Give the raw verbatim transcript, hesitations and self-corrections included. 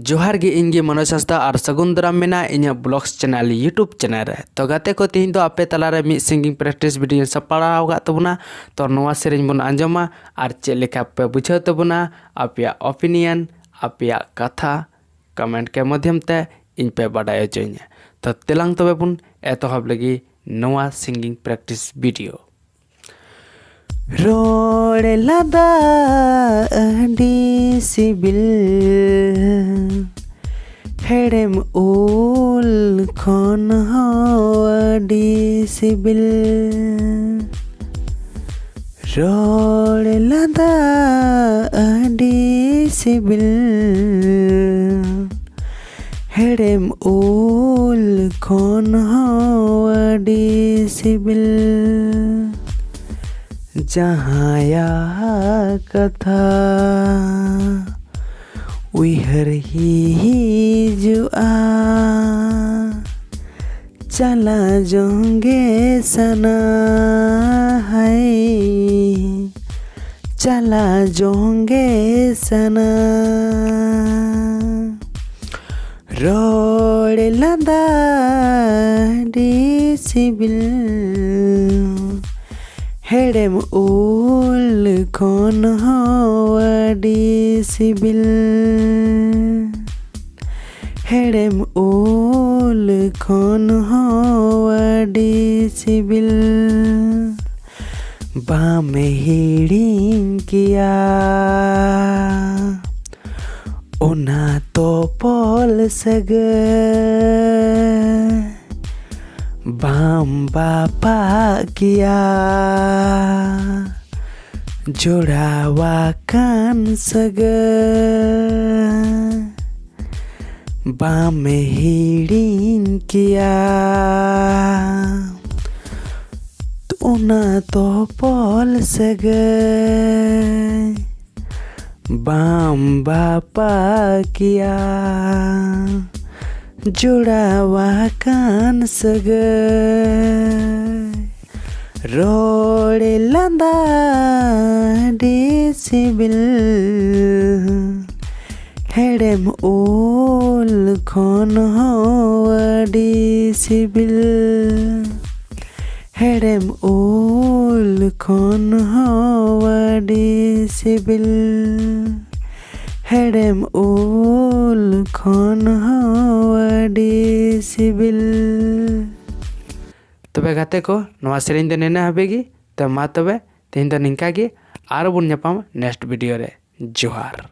ᱡᱚᱦᱟᱨ ᱜᱮ, ᱤᱧ ᱜᱮ ᱢᱚᱱᱳᱡᱽ ᱦᱟᱸᱥᱫᱟ ᱟᱨ ᱥᱟᱹᱜᱩᱱ ᱫᱟᱨᱟᱢ ᱢᱮᱱᱟᱜᱼᱟ ᱤᱧᱟᱹᱜ vlogs channel YouTube channel ᱨᱮ᱾ ᱛᱚ ᱜᱟᱛᱮ ᱠᱚ, ᱛᱮᱦᱮᱧ ᱫᱚ ᱟᱯᱮ ᱛᱟᱞᱟᱨᱮ ᱢᱤᱫ singing practice video ᱤᱧ ᱥᱟᱯᱲᱟᱣ ᱟᱠᱟᱫ ᱛᱟᱵᱚᱱᱟ᱾ ᱛᱚ ᱱᱚᱣᱟ ᱥᱮᱨᱮᱧ ᱵᱚᱱ ᱟᱸᱡᱚᱢᱟ ᱟᱨ ᱪᱮᱫ ᱞᱮᱠᱟ ᱯᱮ ᱵᱩᱡᱷᱟᱹᱣ ᱛᱟᱵᱚᱱᱟ, ᱟᱯᱮᱭᱟᱜ opinion, ᱟᱯᱮᱭᱟᱜ ᱠᱟᱛᱷᱟ comment ᱠᱮ ᱢᱟᱫᱷᱭᱚᱢ ᱛᱮ ᱤᱧ ᱯᱮ ᱵᱟᱰᱟᱭ ᱦᱚᱪᱚᱧᱟ᱾ ᱛᱚ ᱛᱮᱞᱟᱝ ᱛᱚᱵᱮ ᱵᱚᱱ ᱮᱛᱚᱦᱚᱵ ᱞᱟᱹᱜᱤᱫ ᱱᱚᱣᱟ singing practice video᱾ ᱨᱚᱲ ᱞᱟᱸᱫᱟ ᱟᱹᱰᱤ ᱥᱤᱵᱤᱞ, ᱦᱮᱲᱮᱢ ᱩᱞ ᱠᱷᱚᱱ ᱦᱚᱸ ᱟᱹᱰᱤ ᱥᱤᱵᱤᱞ᱾ ᱨᱚᱲ ᱞᱟᱸᱫᱟ ᱟᱹᱰᱤ ᱥᱤᱵᱤᱞ, ᱦᱮᱲᱮᱢ ᱩᱞ ᱠᱷᱚᱱ ᱦᱚᱸ ᱟᱹᱰᱤ ᱥᱤᱵᱤᱞ᱾ ᱡᱟᱦᱟᱸᱭᱟᱜ ᱠᱟᱛᱷᱟ ᱩᱭᱦᱟᱹᱨ ᱦᱤᱡᱩᱜᱼᱟ, ᱪᱟᱞᱟ ᱡᱚᱝ ᱜᱮ ᱥᱟᱱᱟ᱾ ᱦᱟᱭ, ᱪᱟᱞᱟ ᱡᱚᱝ ᱜᱮ ᱥᱟᱱᱟ᱾ ᱨᱚᱲ ᱞᱟᱸᱫᱟ ᱟᱹᱰᱤ ᱥᱤᱵᱤᱞ, ᱦᱮᱲᱮᱢ ᱩᱞ ᱠᱷᱚᱱ ᱦᱚᱸ ᱟᱹᱰᱤ ᱥᱤᱵᱤᱞ᱾ ᱦᱮᱲᱮᱢ ᱩᱞ ᱠᱷᱚᱱ ᱦᱚᱸ ᱟᱹᱰᱤ ᱥᱤᱵᱤᱞ᱾ ᱵᱟᱢ ᱦᱤᱲᱤᱧ ᱠᱮᱭᱟ ᱚᱱᱟ ᱛᱚᱯᱚᱞ ᱥᱟᱹᱜᱟᱹᱭ, ᱵᱟᱢ ᱵᱟᱯᱟᱜ ᱠᱮᱭᱟ ᱡᱚᱲᱟᱣᱟᱠᱟᱱ ᱥᱟᱹᱜᱟᱹᱭ᱾ ᱵᱟᱢ ᱦᱤᱲᱤᱧ ᱠᱮᱭᱟ ᱚᱱᱟ ᱛᱚᱯᱚᱞ ᱥᱟᱹᱜᱟᱹᱭ᱾ ᱵᱟᱢ ᱵᱟᱯᱟᱜ ᱠᱮᱭᱟ ᱡᱚᱲᱟᱣᱟᱠᱟᱱ ᱥᱟᱹᱜᱟᱹᱭ᱾ ᱨᱚᱲ ᱞᱟᱸᱫᱟ ᱟᱹᱰᱤ ᱥᱤᱵᱤᱞ, ᱦᱮᱲᱮᱢ ᱩᱞ ᱠᱷᱚᱱ ᱦᱚᱸ ᱟᱹᱰᱤ ᱥᱤᱵᱤᱞ᱾ ᱦᱮᱲᱮᱢ ᱩᱞ ᱠᱷᱚᱱ ᱦᱚᱸ ᱟᱹᱰᱤ ᱥᱤᱵᱤᱞ᱾ ᱦᱮᱲᱮᱢ ᱩᱞ ᱠᱷᱚᱱ ᱦᱚᱸ ᱟᱹᱰᱤ ᱥᱤᱵᱤᱞ᱾ ᱛᱚᱵᱮ ᱜᱟᱛᱮ ᱠᱚ, ᱱᱚᱣᱟ ᱥᱮᱨᱮᱧ ᱫᱚ ᱱᱤᱱᱟᱹᱜ ᱦᱟᱹᱵᱤᱡ ᱜᱮ᱾ ᱛᱚ ᱢᱟ ᱛᱚᱵᱮ, ᱛᱮᱦᱮᱧ ᱫᱚ ᱱᱤᱝᱠᱟ ᱜᱮ, ᱟᱨᱚ ᱵᱚᱱ ᱧᱟᱯᱟᱢᱟ next video ᱨᱮ᱾ ᱡᱚᱦᱟᱨ᱾